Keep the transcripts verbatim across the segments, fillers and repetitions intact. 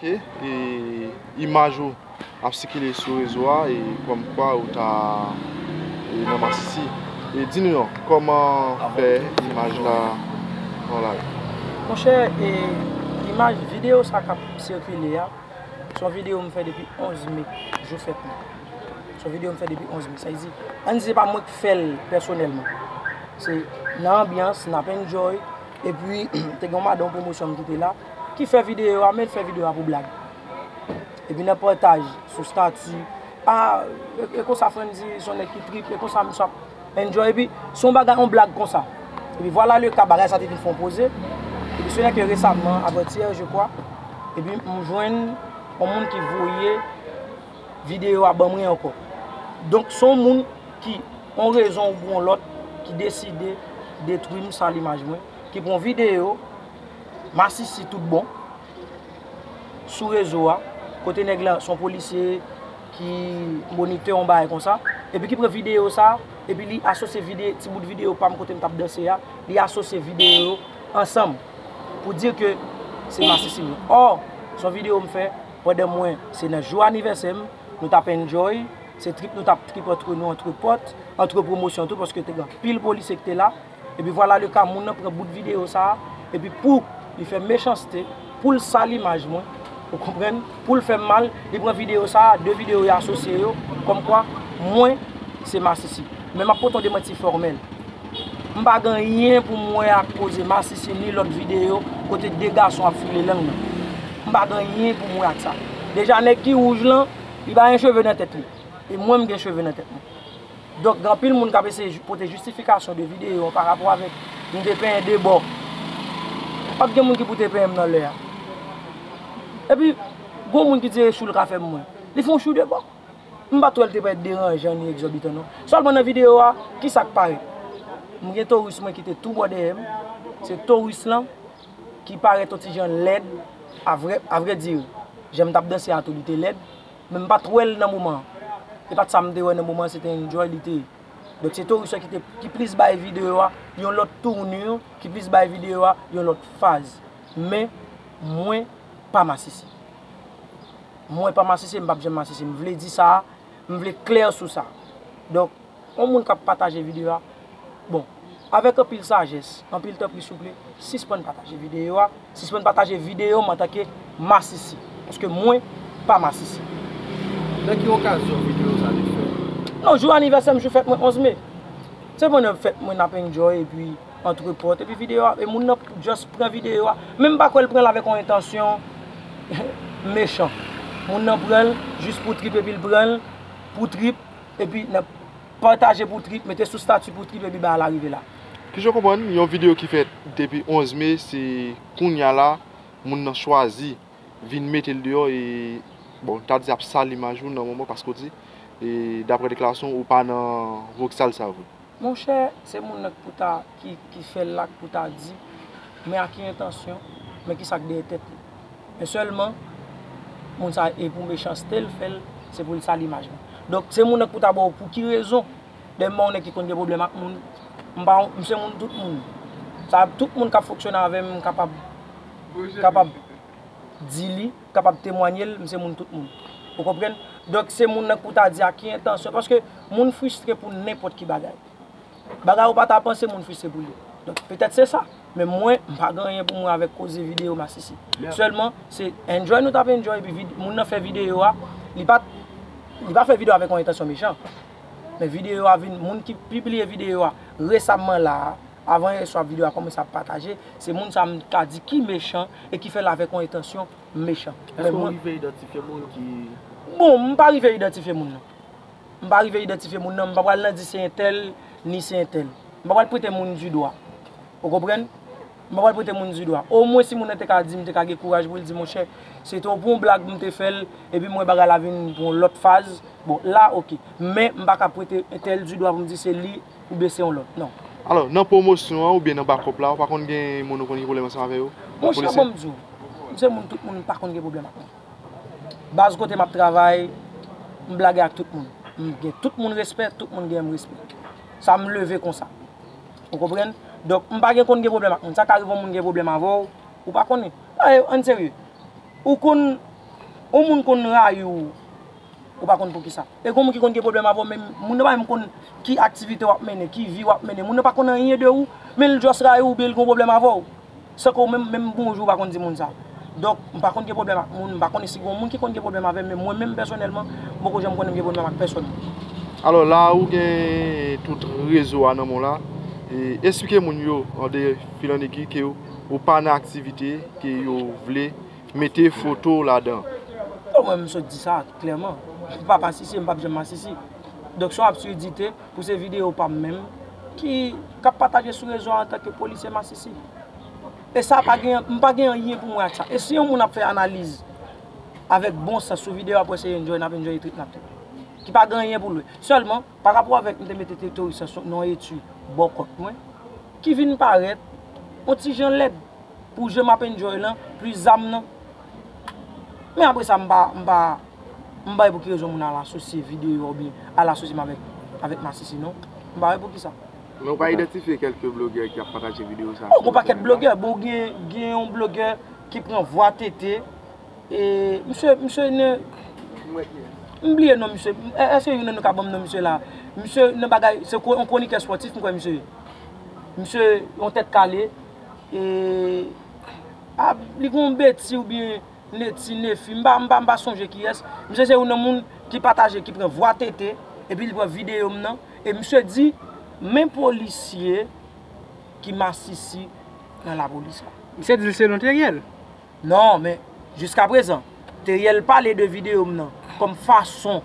E, e imaj ou ap sikile sou rezo a e kòmkwa ou ta e nan masisi. E di nou non, kòman fè imaj la nan lari? Monchè, e imaj videyo sa k ap sikile a, se yon videyo m fè depi onz me, jou fèt mwen. Se yon videyo m fè depi onz me. Sa vle di, ann di se pa mwen k fè l pèsonèlman. Se nan anbyans, n ap enjoy. Epi, te gen yon madan pwomosyon m ki te la, ki fè videyo a, men l fè videyo a pou blag. Epi nan pataj sou stati, a, e, e konsa Frandzy, se yon nèg ki trip, e konsa misye ap enjoy. Epi, se yon bagay, yon blag konsa. Epi vwala le ka, bagay sa te vin fè yon poze. Epi se nèg ke resaman, avantyè, je kwa, epi m jwenn yon moun ki voye videyo a ban mwen ankò. Donk, se yon moun ki, yon rezon ou yon lòt, ki deside detwi m, sal imaj mwen, ki pran videyo, masisi tout bon, sou rezo a, kote nèg la se yon polisye ki monitè yon bagay konsa, epi ki pran videyo sa, epi li asosye vide, ti bout videyo pa m kote m t ap danse a, li asosye videyo ansanm pou di ke se masisi m. Ò, se yon videyo m fè pandan mwen, se nan jou anivèsè m, nou t ap enjoy, se trip nou t ap trip antre nou, antre pòt, antre pwomosyon tou, paske te gen anpil polisye ki te la. Epi vwala le ka, moun nan pran bout videyo sa a, epi pou li fè mechanste, pou l sal imaj mwen, ou konprann, pou l fè m mal, li pran videyo sa a, de videyo yo asosye yo, kòmkwa mwen se masisi. Men m ap pote yon demanti fòmèl. M pa gen anyen pou m wè ak koze masisi ni lòt videyo kote de gason ap file lang nan. M pa gen anyen pou m wè ak sa. Deja nèg ki wouj lan, li pa gen cheve nan tèt li. E mwen m gen cheve nan tèt mwen. Donk, gen anpil moun k ap eseye pote jistifikasyon de videyo an pa rapò avèk m te penyen de bò. Pa t gen moun ki pou te penyen m nan lè a. Epi, gon moun ki di e chou l ka fè m mwen. Li fè yon chou de bò. M pa t wè l te parèt deranjan ni egzòbitan non. Sèlman nan videyo a, kisa k parèt? M gen toris mwen ki te tou bò dèyè m. Se toris lan ki parèt yon ti jan lèd, a vrè, a vrè di, jan m t ap danse a tou li te lèd, men m pa t wè l nan moman an. E pa t sa m te wè nan moman an, se te enjoy li te ye. Donk se toris lan ki te, ki plis bay videyo a yon lòt tournure, ki plis bay videyo a yon lòt faz. Men, mwen pa masisi. Mwen pa masisi, m p ap janm masisi. M vle di sa, m vle klè sou sa. Donk, yon moun k ap pataje videyo a, bon, avèk anpil sajès, anpil tanpri souple, sispann pataje videyo a, sispann pataje videyo m antanke masisi. Paske mwen pa masisi. Nan ki okazyon videyo sa te fèt? Non, jou anivèsè m, jou fèt mwen onz me. Se pandan fèt mwen n ap enjoy epi antre pòt epi videyo a, e moun nan just pran videyo a. Men m pa kwè l pran l avèk yon entansyon mechan. Moun nan pran l jis pou trip epi l pran l pou trip epi nan pataje pou trip, mete sou stati pou trip epi bagay la rive la. Kijan w konprann yon videyo ki fèt depi onz me, se kounya la moun nan chwazi vin mete l deyò e, bon, ta di ap sal imaj ou nan moman paske w di, e daprè deklarasyon w, ou pa nan Voksal sa vre? Monchè, se moun nan k pou ta, ki, ki fè l la k pou ta di, men a ki entansyon, men kisa k dèyè tèt li. Men sèlman, moun sa e pou mechanste l fè l, se pou l sal imaj mwen. Donk, se moun nan k pou ta ba w pou ki rezon. Dèyè m pa yon nèg ki konn gen pwoblèm ak moun. M pa, m se moun tout moun. Sa, tout moun k ap fonksyone avè m, m kapab, kapab di li, kapab temwanye l, m se moun tout moun. Ou konprann? Donk, se moun nan k pou ta di a ki entansyon. Paske moun fristre pou nenpòt ki bagay. Bagay ou pa ta panse, moun fristre pou li. Donk, petèt se sa. Men mwen, m pa gen anyen pou mwen avèk koze videyo masisi. Sèlman, se enjoy nou t ap enjoy, epi vid-, moun nan fè videyo a, li pa, li pa fè videyo avèk yon entansyon mechan. Men videyo a vin, moun ki pibliye videyo a resaman la a, avan yè swa videyo a kòmanse ap pataje, se moun sa a m ka di ki mechan e ki fè l avèk yon entansyon mechan. Èske w rive idantifye moun ki... Bon, m pa rive idantifye moun nan. M pa rive idantifye moun nan, m pa pral nan di se entèl, ni se entèl. M pa pral pwente moun di dwa. Ou konprann? M pa pral pwente moun di dwa. Omwen si moun nan te ka di m, te ka gen kouraj pou l di, monchè, se te yon, pou yon blag m te fè l, epi m wè bagay la vin pou yon lòt faz. Bon, la, oke. Men, m pa ka pwente entèl di dwa pou m di se li oubyen se yon lòt. Non. Alò, nan pwomosyon an oubyen nan bakòp la, ou pa konn gen moun ou konn gen pwoblèm ansanm avè yo? Monchè, ban m di w, m se moun tout moun, m pa konn gen pwoblèm ak moun. Baz kote m ap travay, m blage ak tout moun. M gen tout moun respè, tout moun gen m respè. Sa m leve konsa. Ou konprann? Donk, m pa gen konn gen pwoblèm ak moun. Sa ka rive yon moun gen pwoblèm avè w, ou pa konnen. Ay, ann serye. Ou konn Yon moun konn rayi w, ou pa konn poukisa. E gen moun ki konn gen pwoblèm avè w, men moun nan pa menm konn ki aktivite w ap mennen, ki vi w ap mennen. Moun nan pa konn anyen de ou, men l just rayi w oubyen l gen yon pwoblèm avè w. San ke w menm, menm bonjou ou pa konn di moun sa. Donk, m pa konn gen pwoblèm ak moun, m pa konnen si gen yon moun ki konn gen pwoblèm avè m, men mwen menm pèsonèlman, m poko janm konnen m gen pwoblèm ak pèsonn. Alò, la ou gen tout rezo a nan men w la, e, esplike moun yo, an de fil an egi, ke ou, ou pa nan aktivite ke yo vle mete foto w ladan. Bon, mwen, m sot di sa klèman. M pa masisi, m p ap janm masisi. Donk, se yon absurdite pou se videyo pa m menm ki, k ap pataje sou rezo a antanke polisye masisi. E sa pa gen, m pa gen anyen pou mwen ak sa. E si yon moun ap fè analiz avèk bon sans sou videyo, apre se enjoy n ap enjoy trip n ap trip. Ki pa gen anyen pou l wè. Sèlman, pa rapò avèk m te mete Terrorist nan yon etui bò kont mwen, ki vin parèt yon ti jan lèd pou jan m ap enjoy lan, plis zam nan. Men apre sa, m pa, m pa, m pa wè pou ki rezon moun al asosye videyo oubyen al asosye m avèk, avèk masisi, non. M pa wè pou ki sa. Men ou pa idantifye kèlke blogè ki ap pataje videyo sa? Oh, gon pakèt blogè. Bon, gen, gen yon blogè ki pran vwa Tete. E, misye, misye ne, m bliye non misye. È-, èske youn nan nou ka ban m non misye la? Misye nan bagay, se kwo-, yon kwonikè spòtif, m kwè misye ye. Misye yon tèt kale. E, a, li gon Beti oubyen Neti, Nefi, m pa, m pa, m pa sonje kiyès. Misye se youn nan moun ki pataje, ki pran vwa Tete, epi li pran videyo m nan. E misye di, men polisye ki masisi nan lapolis la. Misye di l se non Teriel. Non, men jiskaprezan, Teriel pale de videyo m nan kòm fason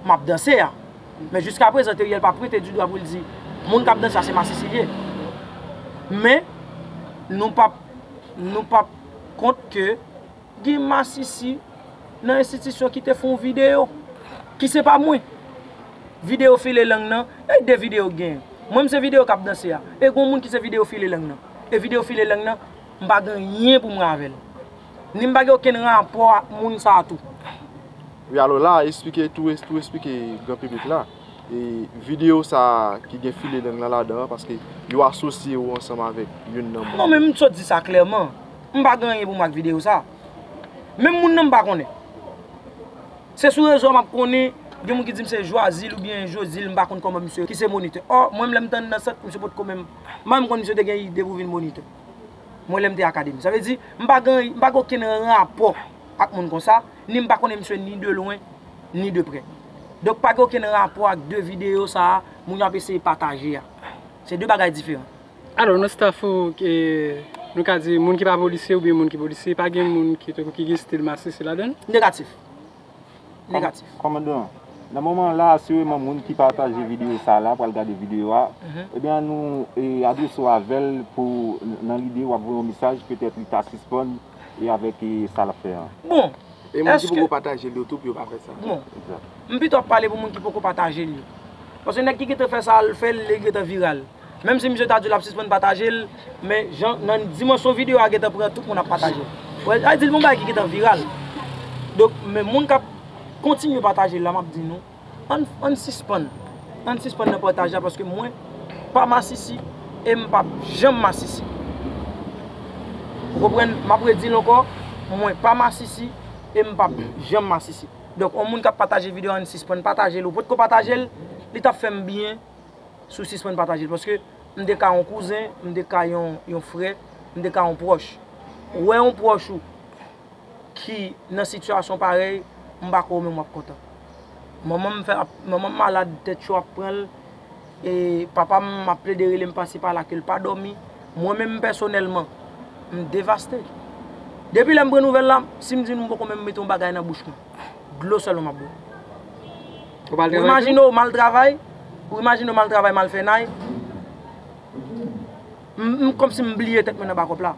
m ap danse a. Men jiskaprezan, Teriel pa pwente di dwa pou l di moun k ap danse a se masisi l ye. Men, nou p ap, nou p ap kont ke gen masisi nan enstitisyon ki te fè yon videyo, ki se pa mwen. Videyo file lang nan, e de videyo k genyen. Mwen, m se videyo k ap danse a. E gen yon moun ki se videyo file lang nan. E videyo file lang nan, m pa gen anyen pou mwen avè l. Ni m pa gen okenn rapò ak moun sa a tou. Wi, alò la, esplike, tou, tou esplike gran piblik la. E videyo sa a ki gen file lang nan ladan an, paske yo asosye w ansanm avèk youn nan moun. Non, men m sot di sa klèman. M pa gen anyen pou mwen ak videyo sa a. Menm moun nan m pa konnen. Se sou rezo a m ap konnen, gen moun ki di m se Jwazil oubyen Jozil, m pa konn kòman misye, ki se monitè. Ò, mwen menm lè m t anndan sant, misye potko menm, m pa menm konn misye te gen ide pou vin monitè. Mwen lè m te akademi. Sa vle di, m pa gen, m pa gen okenn rapò ak moun konsa, ni m pa konnen misye ni de lwen, ni de prè. Donk, pa gen okenn rapò ak de videyo sa a, moun yo ap eseye pataje a. Se de bagay diferan. Alò, nan staff ou, e, nou ka di, moun ki pa polisye oubyen moun ki polisye, pa gen moun ki, tankou ki gen stil masisi ladan l? Negatif. Negatif. Kòmandan, nan moman la, asireman, moun ki pataje videyo sa la, pral gade videyo a, ebyen, nou, e, adrese w avè l pou, nan lide, w ap voye yon mesaj, petèt li ta sispann, e avèk, e, sa l ap fè an. Bon, e moun ki poko pataje l yo tou, pou yo pa fè sa. Bon, m pito ap pale pou moun ki poko pataje l yo. Paske nèg ki gentan fè sa, l fè l, li gentan viral. Menm si misye ta di l ap sispann pataje l, men jan, nan dimansyon videyo a gentan pran, tout moun ap pataje l. Wè, sa di l bon bagay ki gentan viral. Donk, men moun k ap kontinye pataje l la, m ap di nou, ann, ann sispann. Ann sispann nan pataj la, paske mwen pa masisi e m p ap janm masisi. Ou konprann? M ap redi l ankò, mwen pa masisi e m p ap janm masisi. Donk, yon moun k ap pataje videyo a, ann sispann pataje l. Ou potko pataje l, li t ap fè m byen, si w sispann pataje l, paske m te ka yon kouzen, m te ka yon, yon frè, m te ka yon pwòch. Ou wè yon pwòch ou ki nan sitiyasyon parèy, m pa kwè ou menm w ap kontan. Manman m fè, manman m malad, tèt cho ap pran l, e papa m ap plede rele m pase pa la ke l pa dòmi. Mwen menm pèsonèlman, m devaste. Depi lè m pran nouvèl la, si m di nou m poko menm mete yon bagay nan bouch mwen. Dlo sèlman m ap bwè. Ou pa al travay tou? Ou imajine w mal travay, ou imajine w mal travay, mal fè nay. M, m, kòmsi m bliye tèt mwen nan bakòp la.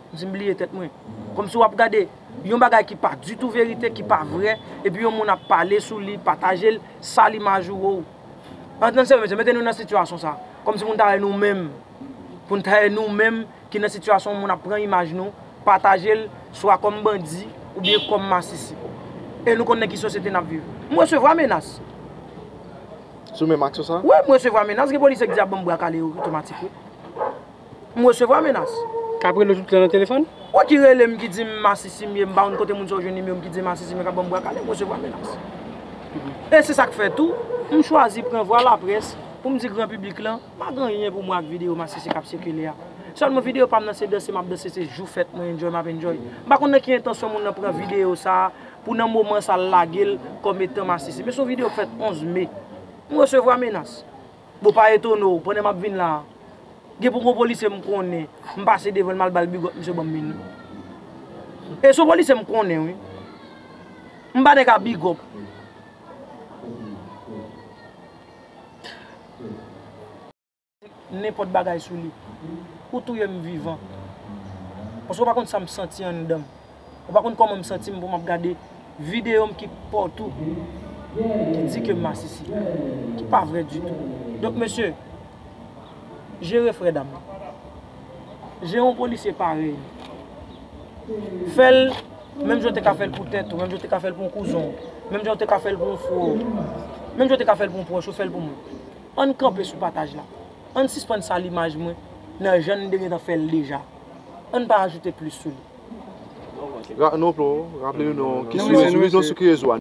Kòmsi m bliye tèt mwen. Kòmsi w ap gade yon bagay ki pa ditou verite, ki pa vrè, epi yon moun ap pale sou li, pataje l, sal imaj ou, wow. Ann, ann serye, mesye, mete nou nan sitiyasyon sa. Kòmsi pou n ta wè nou menm, pou n ta wè nou menm ki nan sitiyasyon moun ap pran imaj nou, pataje l, swa kòm bandi, oubyen kòm masisi. E nou konn nan ki sosyete n ap viv. M resevwa menas. Sou menm aksyon sa? Wi, m resevwa menas. Gen polisye k di ap ban m bra kale otomatik, wi. M resevwa menas. K ap rele w tout tan nan telefòn? Ou ki rele m, ki di m masisi m ye, m pa konn kote moun sa yo jwenn nimewo m, ki di m masisi m ye, k ap ban m bwa kale, m resevwa menas. E se sa k fè tou, m chwazi pran vwa laprès pou m di gran piblik lan, m pa gen anyen pou m wè ak videyo masisi k ap sikile a. Sèlman videyo pa m nan se danse m ap danse, se jou fèt mwen enjoy m ap enjoy. M pa konn nan ki entansyon moun nan pran videyo sa a, pou nan moman sa l lage l kòm etan masisi. Men se yon videyo k fèt onz me. M resevwa menas. Bon, pa etone w, pandan m ap vin la a, gen pou gon polisye m konnen, m pase devan l, m al ba l bigòp, misye ban m meni. E se yon polisye m konnen, wi. M pa nèg a bigòp. Nenpòt bagay sou li. Ou touye m vivan. Paske w pa konn sa m santi anndan m. Ou pa konn kòman m santi m pou m ap gade videyo m ki pòt ou, ki di ke m masisi, ki pa vrè ditou. Donk, mesye, jere frè dam nan. Jere yon polisye parèy li. Fè l menm jan w te ka fè l pou tèt ou, menm jan w te ka fè l pou yon kouzen w, menm jan w te ka fè l pou yon frè w, menm jan w te ka fè l pou yon pwòch ou, fè l pou mwen. Ann kanpe sou pataj la. Ann sispann sal imaj mwen nan jan n te gentan fè l deja. Ann pa ajoute plis sou li. Ra-, non, plo, raple nou non. Ki sou, sou, sou ki rezo a?